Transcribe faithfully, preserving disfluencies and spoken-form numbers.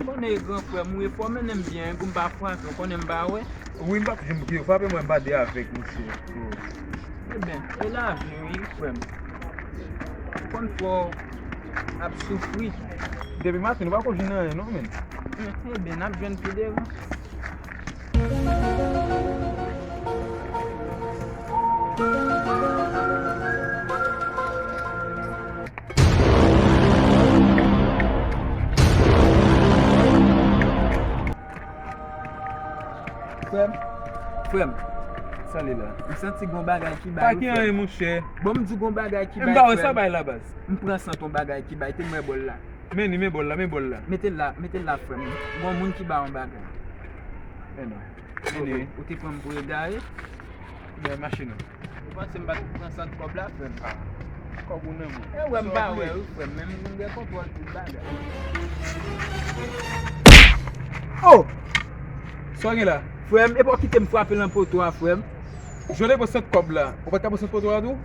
Konnen gran frè m, ou e fò mennen m byen, pou m pa frape, ou konnen m pa wè. Wi, m pa janm ki yo frape mwen, m pa de avèg, monchè. Ebyen, e lavi wi, frè m. Ou konn fò ap soufri. Depi maten, nou pa ko jwenn anyen, non, men. Ebyen, n ap jwenn pi devan. Frè m, frè m, sa li la? M santi gon bagay ki bay. Pa gen anyen, monchè. Bon, m di gon bagay ki bay, frè m. M pa wè sa bay la, baz. M pran sant yon bagay ki bay, te m wè bòl la. Men li, men bòl la, men bòl la. Mete l la, mete l la, frè m. Gon moun ki bay yon bagay. Men non. Anyway. Ou te pran m pou egare? Men mache non. Ou panse m pa t pran sant kòb la, frè m? Ah, kòb ou nan men. E wè m pa wè wi, frè m, men m gen kontwòl tout bagay. Oh! Sa w gen la? Frè m, epa w kite m frape nan poto a, frè m. Jodi pran sant kòb la. Ou pa t ka pran sant poto a tou?